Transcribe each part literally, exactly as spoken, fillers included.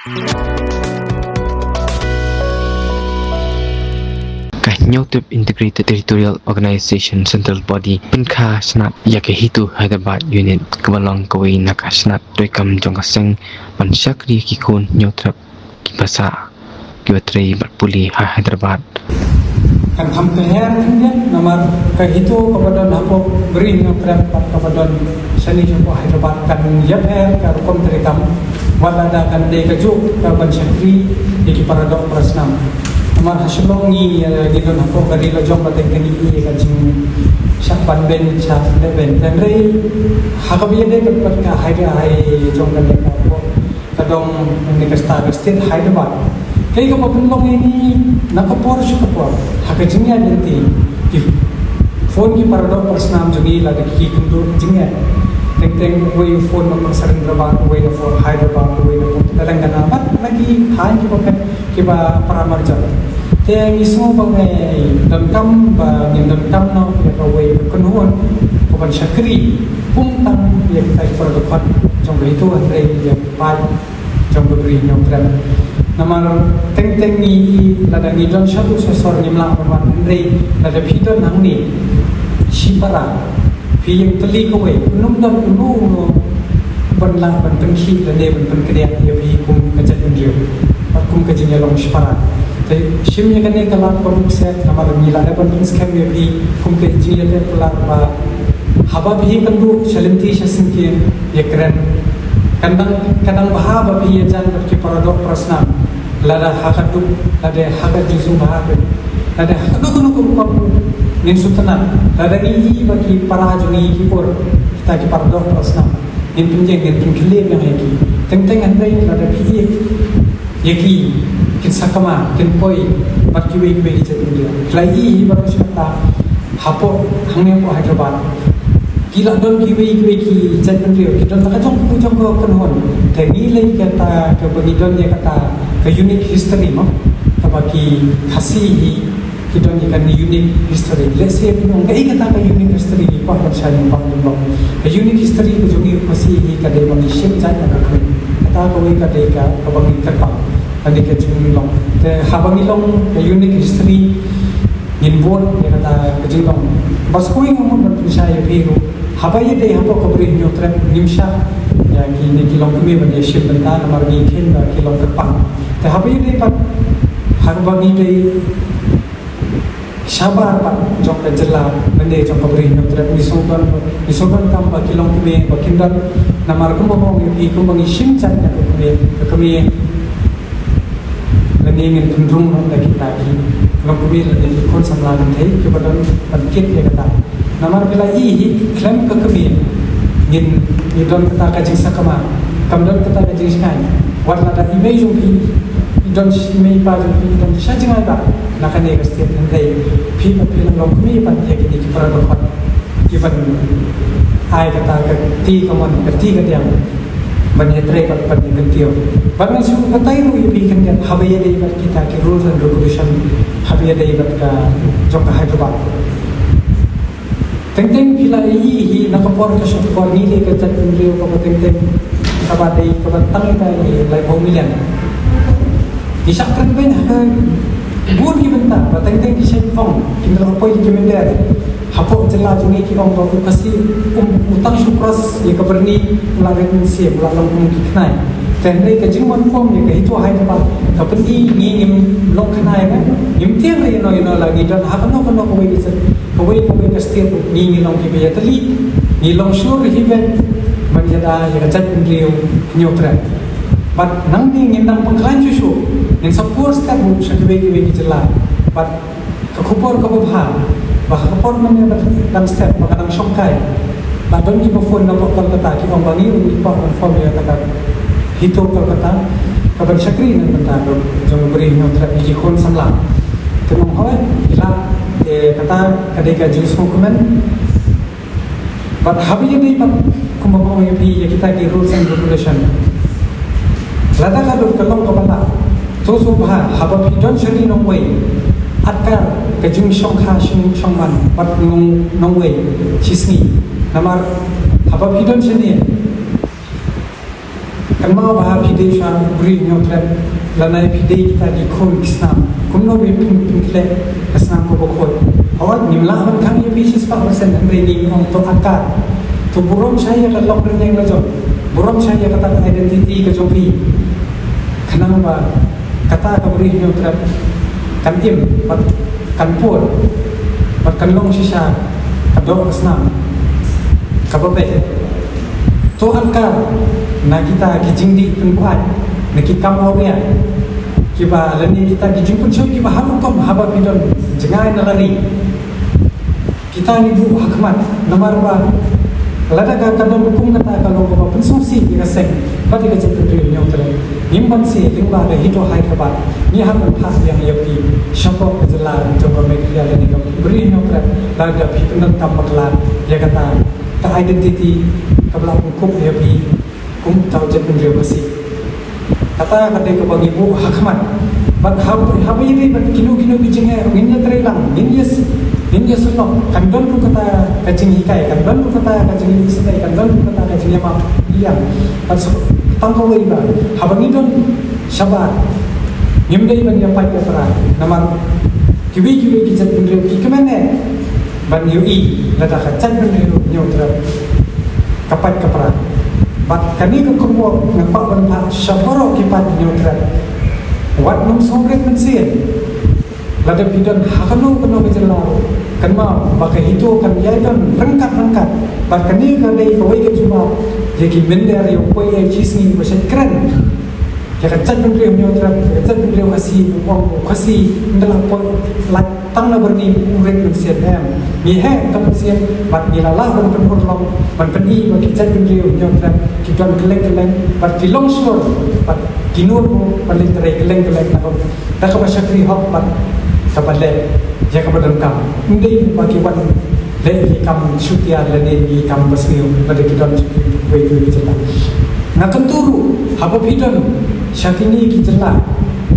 Ka Hynñiewtrep Integrated Territorial Organization Central Body pynkha snap ïa ka HITO Hyderabad Unit, kaba long kawei na ka snap treikam jong ka seng ban shakri ki khun Hynñiewtrep kiba sah, kiba trei bad pule ha Hyderabad. Kan kham ka her khyndiat namar ka HITO kaba don hapoh Bri Hynñiewtrep bad kaba don shane shapoh Hyderabad kan ïapher ka rukom treikam, wat lada kan dei kajuh ka ban shakri ïa ki paradoh parasnam. Namar ha Shillong ngi, eh, ngi don hapoh ka ri lajong ba teng teng ngi ïa ka jingshah ban beiñ shah leh beiñ. Hynrei ha kaba ïadei bad, bad ka highway, highway jong ka leh ka hapoh ka dong ne ka state, ka state Hyderabad. Kaei kaba pynlong ïa ngi na ka por sha ka por ha ka jingïaid lynti, ki phone ki paradoh parasnam jong ngi lada ki kynduh jingïaid. Teng teng uwei u phone na Surrendrabad, uwei na Hyderabad, uwei na Telangana, bad na ki thaiñ kiba phet kiba para marjan. Te ngi sngew ba ngi donkam, ba ngin donkam noh ïa kawei ka kynhun kaban shakri, ym tang ïa kita ki para dkhot jong ka HITO hynrei ïa ki paid jong ka Bri Hynñiewtrep. Namar teng teng ngi, lada ngi don shaduh sha sor ngim lah ban wan, hynrei lada phi don hangne shipara, phi ïeng tylli kawei, ym don uno uno ban lah ban pynkhih lane ban pynkdiah ïa phi kum ka jaitbynriew bad kum ka jingïalong shipara. Te shim ïa kane ka lad ba buk set, namar ngi lah ban pynskhem ïa phi kum ka jingïateh palat ba haba phi kynduh sha lynti sha syngkien, ïakren. Kan dang, kan dang bha ba phi ïajan bad ki paradoh parasnam, lada ha ka duk, lada ha ka jingsngewbha, lada ha kano kano ka rukom ngin sngewtynnat. Lada ngi i ba ki para jong ngi ki ur kita ki paradoh parasnam, ngin pynïeng, ngin pynkylla biang ïa ki. Teng teng hynrei lada phi i ïa ki, kin sakma, kin poi bad kiwei kiwei ki jaitbynriew. Ki la i hi baroh shi katta hapoh, hangne hapoh Hyderabad. Ki la don kiwei kiwei ki jaitbynriew, ki don la ka jong ka jong ka kynhun. Te ngi lei kata kaba ngi don ïa kata ka unique history mo, kaba ki Khasi hi ki don ïa ka unique history. Let's say, phi ong kaei kata ka unique history, ngi kwah ban shai, ngi kwah ban long. Ka unique history ka jong ngi Khasi hi ka dei ba ngi shim jait na ka khmih. Kata kawei ka dei ka, kaba ngi kyrpang. Ka dei ka jinglong. Te haba ngi long ka unique history, ngin bud ïa kata ka jinglong. Bad sa kawei nga mut ban pynshai ïa phi ruh, haba ïadei hapoh ka Bri Hynñiewtrep ngim shah ïa kine ki longkmie ban ïashim bynta namar ngi kheiñ ba ki long kyrpang. Te haba ïadei pat, haba ngi dei shabar pat jong ka jylla, lane jong ka Bri Hynñiewtrep, ngi sngewbha, ngi sngewbha kam ba ki longkmie ba kin don, namar kumba ong ïa phi, kumba ngi shim jait ïa ka kmie, ka kmie, lane ngin pynrung noh da kita ki longkmie lane ki khun samla kynthei kiba don ban kit ïa kata. Namar phi la i hi, khlem ka kmie ngin, ngi don kata ka jingsakma, kam don kata ka jingshngaiñ. Wat lada i mei jong phi i don sh-, i mei i pa jong phi i don sha jngai ba na kane ka state, hynrei phi pat phi la long kmie pat ïa kine ki para dkhot kiban ai kata ka ti kamon, ka ti kadiang ban ïatrei bad ban ïakyntiew. Bad ngan shu batai ruh ïa phi khyndiat haba ïadei bad kita ki rules and regulation haba ïadei bad ka jong ka Hyderabad. Teng teng phi la i hi na ka por ka shong ka por ngi lei ka jaitbynriew kaba teng teng kaba dei kaba tang ita i laiphew million. Ngi shah kren beiñ ha ka bun ki bynta ba teng teng ki shait ong, ki la poi ki mynder hapoh jylla jong ngi ki ong ba u Khasi um, u tang shu cross ïa ka byrni, u la rit mynsiem, u la long kum ki khnai. Te hynrei ka jingwan form ïa ka HITO Hyderabad ka pyni ngi ngim long khnai ne, ngim tieng re ïano ïano, la ngi don ha kano kano kawei ka state, kawei kawei ka state ruh ngi ngi long kiba ïatylli, ngi long shlur hi beit ban ïada ïa ka jaitbynriew Hynñiewtrep. Bad nangne ngin nang pynkhlaiñ shuh shuh, ngin sa pur step ruh sha kiwei kiwei ki jylla. Bad ka khubor kaba bha ba ha ka por mynne ba dang step ba ka dang shongkai, la don kiba phone na Kolkata ki ong ba ngi ruh ngi kwah ban form ïa kata ka HITO Kolkata kaban shakri na ka bynta jong ka Bri Hynñiewtrep, ki khun samla. Te ngi ong hooid, ki la, eh, kata ka dei ka jingsngewkmen. Bad haba ïadei bad kumba nga ong ïa phi ïa kita ki rules and regulation, lada ka don ka long kaba lah, to sngewbha haba phi don shane nongwei, atkar ka jingshongkha shong, shongman bad nong, nongwei shisngi. Namar haba phi don shane ka Kynmaw ba ha phi dei sha u briew Hynñiewtrep, lane phi dei kita ki khun ki snam, kumno ba phin pynkhleh ka snam kaba khuid. Hooid, ngim lah ban khang ïa phi shispah percent, hynrei ngi ong to akar, to burom sha ïa ka lok rynïeng la jong, burom sha ïa kata ka identity ka jong phi. Khnang ba kata ka briew Hynñiewtrep kan im bad kan pur bad kan long shisha ka doh ka snam kaba beit. To akar na kita ki jingdih pynbuaid, na ki kam awria kiba, lane kita ki jingpynshoi kiba ha rukom haba phi don jngai na lari. Kita ngi buh ha khmat namar ba lada ka, ka don kum kata ka long kaba pynsngewsih ïa ka seng bad ïa ka jaitbynriew Hynñiewtrep. Ngim banse lyngba ka HITO Hyderabad ngi hap ban phah biang ïa phi shapoh ka jylla jong ka Meghalaya lane ka briew Hynñiewtrep, lada phi pyndonkam bakla ïa kata ka identity kaba la pynkup ïa phi kum uta u jaitbynriew Khasi. Kata ka dei kaba ngi buh ha khmat. Bad haba, haba ïadei bad kino kino ki jingeh, ngin ïatrei lang, ngin ïa s-, ngin ïa sylloh. Kan don ruh kata ka jinghikai, kan don ruh kata ka jingïasyrdoh, kan don ruh kata ka jingïamap ïa. Bad s-, tang kawei ba haba ngi don shabar, ngim dei ban ïapait ïapra. Namar kiwei kiwei ki jaitbynriew ki kmen eh ban ïohi lada ka jaitbynriew Hynñiewtrep ka pait ka pra. Bad kane ka khubor nga kwah ban phah sha baroh ki paid Hynñiewtrep. Wat nym sngewrit mynsiem. Lada phi don ha kano kano ka jylla ruh, kynmaw ba ka HITO kan ïai don ryngkat ryngkat. Bad kane ka dei kawei ka jubab ïa ki mynder ïa u poi ei shisngi ba shait kren ïa ka jaitbynriew Hynñiewtrep, ïa ka jaitbynriew Khasi, u ong u Khasi ynda la poi lait tang na byrni, u rit mynsiem em. Ngi heh tang mynsiem bad ngi la lah ban pynurlong, ban pyni ba ki jaitbynriew Hynñiewtrep ki don kylleng kylleng bad ki long shlur bad ki nud ruh ban leit trei kylleng kylleng na ka, da kaba shakri hok bad kaba leh ïa kaba donkam. Ym dei ba ki wan leh ki kam shu tiar lane ki kam basniew lada ki don sha kiwei kiwei ki jylla. Nga kyntu ruh haba phi don sha kine ki jylla,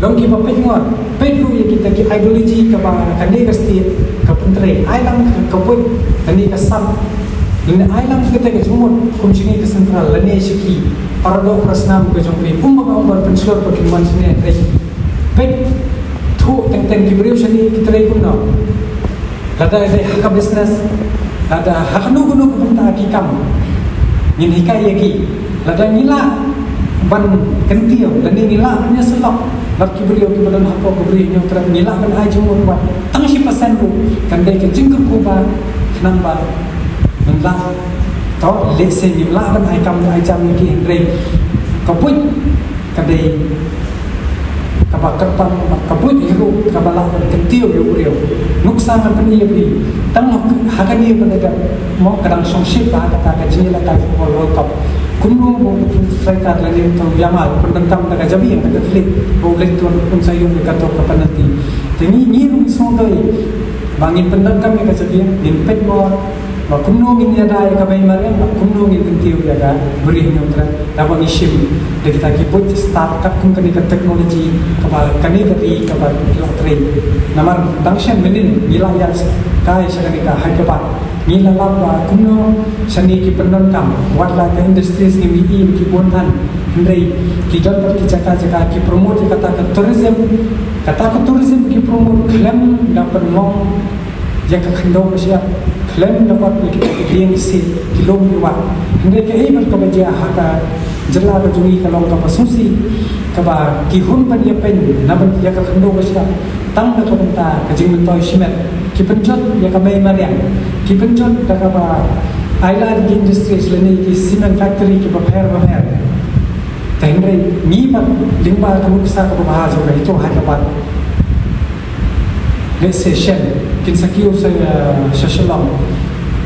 long kiba peit ngor, peit ruh ïa kita ki ideology kaba kane ka state ka pyntrei. Ai lang ka buit lane ka sap, lane ai lang kata ka jingmut kum sha ngi ka central lane sha ki para doh para snam ka jong phi, kumba nga ong ban pynshlur ba kin wan shane. Peit, thuh teng teng ki briew shane ki trei kumno. Lada dei ha ka business, lada ha kano kano ka bynta ki kam, ngin hikai ïa ki. Lada ngi lah ban kyntiew lane ngi lah ban ïasyllok bad ki briew kiba don hapoh ka briew Hynñiewtrep, ngi lah ban ai jingmut wat tang shi percent ruh, kan dei ka jingkyrkhu ba khnang ba ngin lah. To lehse ngim lah ban ai kam ai jam ïa ki, hynrei ka buit ka dei kaba kyrpang, ka buit hi ruh kaba lah ban kyntiew ïa u briew. Nuksa ngan pyni ïa phi, tang ha kane ka dei ka, mo, ka dang shongshit ba ha kata ka jingïalehkai football World Cup, kumno ba u striker lane uta u Yamal u pyndonkam da ka jabieng, da ka klik ba u leit tuan, un sa ïoh ïa kato ka penalty. Te ngi, ngi ruh ngi sngewdei ba ngin pyndonkam ïa ka jabieng, ngin peit mo ba kumno ngin ïada ïa ka mei mariang, ba kumno ngin kyntiew ïa ka briew Hynñiewtrep. Naba ngi shim da kita ki buit start katkum kane ka technology kaba kane ka ri kaba ki la trei. Namar dang shen mynnin ngi la ïaid kai sha kane ka Hyderabad, ngi la lap ba kumno shane ki pyndonkam, wat la ka industries ngim ïohi ki bun than, hynrei ki don bad ki jaka jaka ki promote ïa kata ka tourism. Kata ka tourism ki promote khlem da pynlong ïa ka khyndew ka shyiap, khlem da ot ïa kita ki dieng ki siej, ki lum ki wah. Hynrei kaei pat kaba jia ha ka jylla ka jong ngi ka long kaba sngewsih, kaba ki hun ban ïapeiñ na bynta ïa ka khyndew ka shyiap tang na ka bynta ka jingmyntoi shimet. Ki pynjot ïa ka mei mariang, ki pynjot da kaba ai lad ki industries lane ki cement factory kiba pher ba pher. Te hynrei ngi pat lyngba ka nuksa kaba bha jong ka HITO Hyderabad, lehse shen kin sa kiew sha, sha Shillong.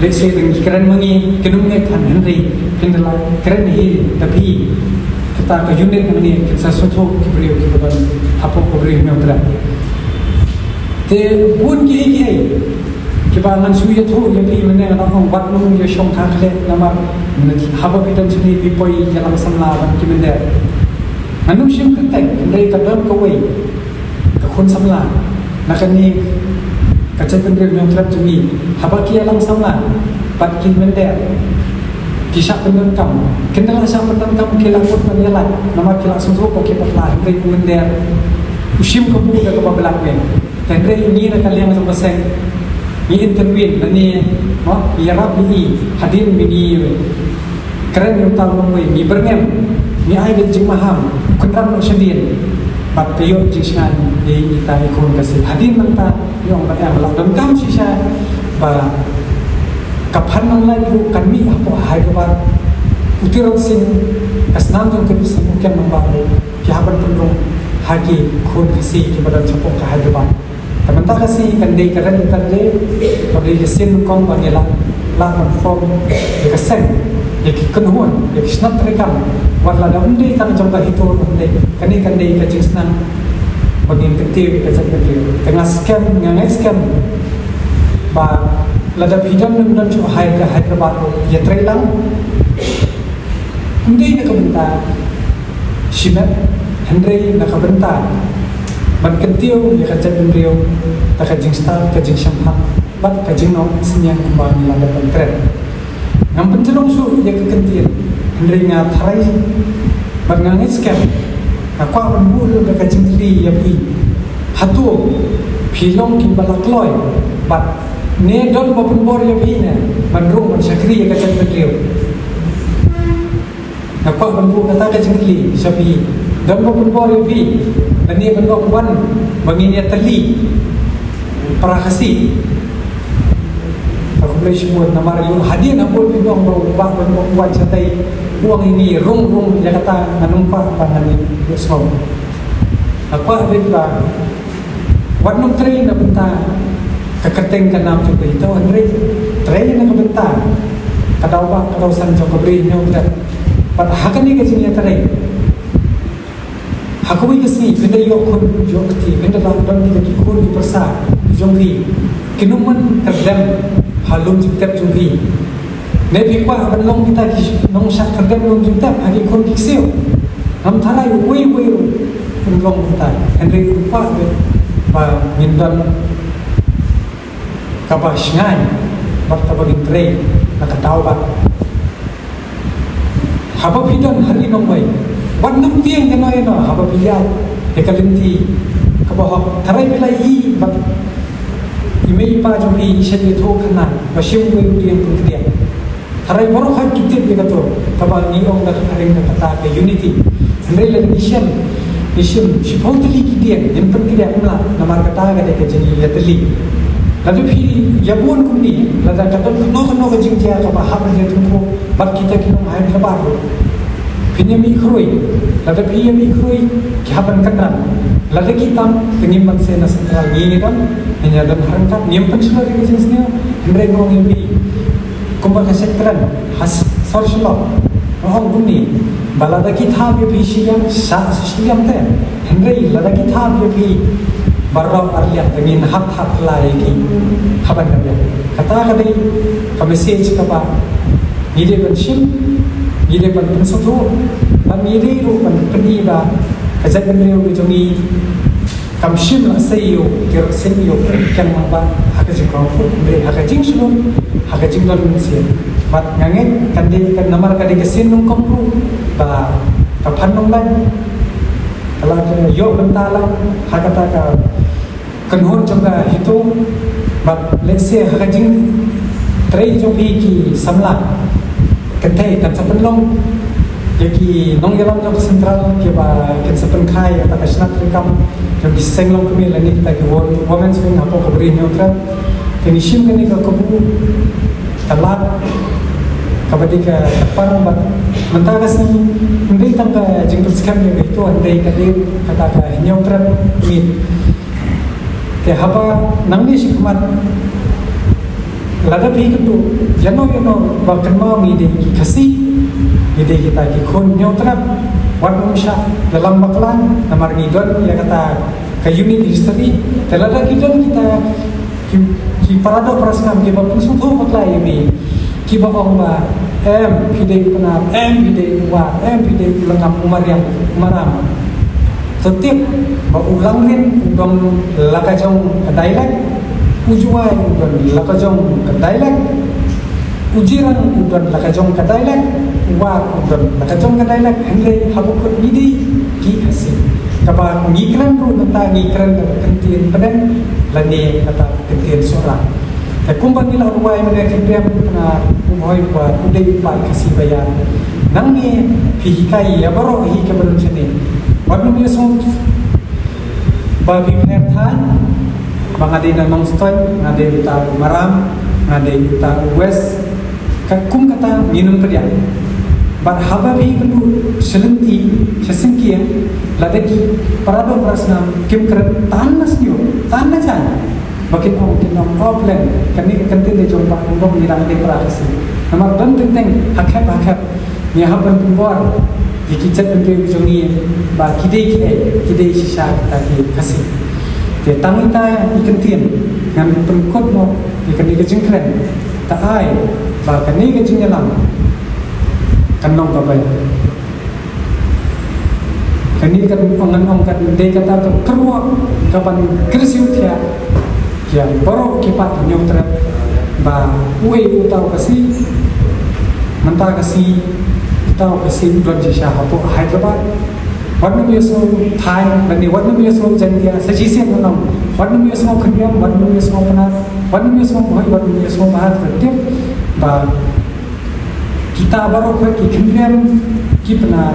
Lehse dang kren ma ngi kin ym ngeit than, hynrei kin da la kren hi da phi, kata ka unit na ngi kin sa sngewthuh ki briew kiba don hapoh ka briew Hynñiewtrep. Te bun kiei kiei kiba ngan shu ïathuh ïa phi mynne, nga ong wat nym ïa shongkha khleh namar haba phi don shane phi poi ïalang samla bad ki mynder. Ngan nym shim kyrteng, hynrei ka don kawei ka khun samla na kane ka jaitbynriew Hynñiewtrep jong ngi, haba ki ïalang samla bad ki mynder, Ki shah pyndonkam. Kin da la shah pyndonkam ki la kut ban ïalait. Namar ki la sngewthuh ba ki patla hynrei u mynder u shim kabu da kaba blah win. Te hynrei ngi na ka liang jong ka seng ngi intervene lane, mo, ïarap ïa i hadien ba ngi kren ïa uta u nongwei, ngi byrngem, ngi ai da jingmaham, kynran noh shadien. Bad ka ïoh jingshngaiñ ïa ita i khun Khasi. Hadien nangta ngi ong ba em, la donkam shisha ba ka Phan Nonglait ruh kan mih hapoh Hyderabad. U Tirot Sing, ka snam jong u Tirot Sing u Kem Nangbah ruh ki hap ban pynrung ha ki khun Khasi kiba don shapoh ka Hyderabad. Te mynta ka sngi kan dei ka red letter day, ka dei ka sien nyngkong ba ngi lah, lah ban form ïa ka seng, ïa ki kynhun, ïa ki shnat treikam. Wat la da ym dei tang jong ka HITO ruh, ym dei, kane kan dei ka jingsneng ba ngin kyntiew ïa ka jaitbynriew. Te nga skhem, nga ngeit skhem ba lada phi don, don shuh ha Hyderabad ruh, ïatrei lang. Ym dei na ka bynta shimet, hynrei na ka bynta ban kyntiew ïa ka jaitbynriew da ka jingstad, ka jingshemphang bad ka jingnong synñiang kumba ngi la dep ban kren. Ngam pynjrong shuh ïa ka kyntien, hynrei nga tharai bad nga ngeit skhem, nga kwah ban buh ruh da ka jingkylli ïa phi. Hato phi long kiba la kloi bad ne don ba pynbor ïa phi ne ban rung ban shakri ïa ka jaitbynriew? Nga kwah ban buh kata ka jingkylli sha phi. Don ba pynbor ïa phi lane ban ong wan ba ngin ïatylli para Khasi? Ka khublei shibun namar ïa hadien ha bun phi ong ba u bah ban ong wan shatai, u ong ïa ngi rung rung ïa kata, ngan ym kwah ba ngan ïohsngew. Nga kwah beit ba wat nym trei na bynta ka kyrteng ka nam jong ka HITO, hynrei trei na ka bynta ka daw bah ka daw san jong ka Bri Hynñiewtrep. Bad ha kane ka jingïatrei, ha kawei ka sngi phin da ïoh khun ïoh kti, phin da don kita ki khun ki pyrsa jong phi, kin ym kyrdem ha lum jingtep jong phi. Ne phi kwah ban long kita ki nongshah kyrdem lum jingtep ha ki khun ki ksiew? Ngam tharai uwei uwei ruh un long kumta. Hynrei u kwah beit ba ngin don kaba shngaiñ bad kaba ngin trei na ka daw bah. Haba phi don ha ri nongwei, wat nym tieng ïano ïano, haba phi ïaid ïa ka lynti kaba hok, tharai phi la ïohi bad i mei i pa jong phi i shait ïathuh khana ba shim uwei u dieng pynkdiang. Tharai baroh hi ki tip ïa kato kaba ngi ong da ka phareng ka kata ka unity. Hynrei lada ngi shem, ngi shem shiphew tylli ki dieng, ngin pynkdiang, ym lah, namar kata ka dei ka jingïatylli. Lada phi ïabun kumne, lada ka don kano kano ka jingjia kaba hap ban ïatyngkhuh bad kita ki nong Hyderabad ruh, phin ïamih khrui. Lada phi ïamih khrui, ki hap ban kynran. Lada ki tam, te ngim banse na Central, ngi ngi don, ngin ïa don ha ryngkat, ngim pynshlur ïa ka jingsniew, hynrei ngi ong ïa phi kumba ka shet kren ha s-, sor Shillong, nga ong kumne, ba lada ki thap ïa phi shiliang, shah sa shiliang te. Hynrei lada ki thap ïa phi baroh arliang, te ngin hap thap kylla ïa ki ha ban ka biang. Kata ka dei ka message kaba ngi dei ban shim, ngi dei ban pynsngewthuh, bad ngi dei ruh ban pyni ba ka jaitbynriew ka jong ngi kam shym la sei ïa u Tirot Sing, ïa u Kem Nangbah ha ka jingkyrkhu, hynrei ha ka jingshlur, ha ka jingdon mynsiem. Bad nga ngeit kan dei, kan namar ka dei ka sien nyngkong ruh ba ka Phan Nonglait ka la ïoh bynta lang ha kata ka kynhun jong ka HITO, bad lehse ha ka jingtrei jong phi ki samla kynthei kan sa pynlong ïa ki nongïalam jong ka Central kiba kin sa pynkhie ïa kata ka shnat treikam jong ki seng longkmie lane kita ki wo-, Women's Wing hapoh ka Bri Hynñiewtrep. Te ngi shim kane ka kabu, ka lad kaba dei ka kyrpang, bad mynta ka sngi ym dei tang ka jingpynskhem ïa ka HITO, hynrei ka dei kata ka Hynñiewtrep Meet. Te haba nangne shakhmat, lada phi kynduh ïano ïano ba kynmaw ngi dei ki Khasi, ngi dei kita ki khun Hynñiewtrep, wat nym shah ïalam bakla, namar ngi don ïa kata ka unique history. Te lada ki don kita ki, ki para doh para skam kiba pynsngewthuh bakla ïa me, kiba ong ba em phi dei u Pnar, em phi dei u War, em phi dei u Lyngngam, u Mariang, u Maram. To tip ba u Langrin u don la ka jong ka dialect, u Jowai u don la ka jong ka dialect, U Jirang u don la ka jong ka dialect, u War u don la ka jong ka dialect, hynrei haba kut ngi dei ki Khasi. Kaba ngi kren ruh mynta ngi kren da ka kyntien Pdeng lane kata ka kyntien Sohra. Te kumba ngi la ruwai mynne ki pyrem na u Bhoi ba u dei u paid Khasi ba ïar. Nangne phi hikai ïa baroh hi kaba don shane. Wat nym ïasngew ba phi pher thaiñ, ba nga dei na Nongstoiñ, nga dei uta u Maram, nga dei uta u West. Ka kum kata ngin ym pdiang. Bad haba phi kynduh sha lynti sha syngkien, lada ki para doh para snam kim kren, tan na sniew, tan na jaiñ. Ba kin ong, kin ong, oh, plen, kane ka kyntien dei jong Bah Pynrong, ngi dang dei para Khasi. Namar don teng teng, ha khep ha khep, ngi hap ban pynbor ïa ki jaitbynriew jong ngi ba ki dei kiei, ki dei shisha kita ki Khasi. Te tang ita i kyntien ngan pynkut noh ïa kane ka jingkren, ta ai ba kane ka jingïalam kan long kaba ïa Kane kan ong, ngan ong kan dei kata ka kyrwoh kaban kyrsiew thiah ïa baroh ki paid Hynñiewtrep ba uei uta u Khasi, mynta Khasi, uta u Khasi u don shisha hapoh Hyderabad. Wat nym ïasngew thaiñ lane wat nym ïasngew Jaintia, sa shisien ngan ong, wat nym ïasngew Khyndiat, wat nym ïasngew Pnar, wat nym ïasngew Bhoi, wat nym ïasngew Bhar, tip ba kita baroh ki Khyndiat, ki Pnar,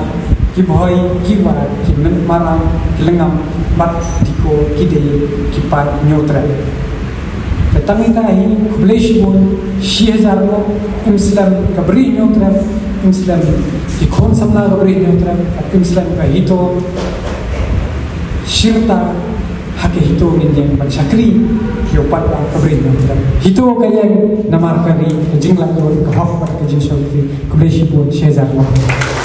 ki Bhoi, ki War, ki Marang, ki Lyngngam bad Diko ki dei ki paid Hynñiewtrep. Te tang ita hi, khublei shibun, shi hajar nguh, im slem ka Bri Hynñiewtrep, im slem ki khun samla ka Bri Hynñiewtrep, im slem ka HITO, shirta ha ka HITO ngin ïeng ban shakri ïa u paidbah ka Bri Hynñiewtrep. HITO ka ïeng namar ka ri, ka jinglaitluid, ka hok bad ka jingshakri. Khublei shibun, shi hajar nguh.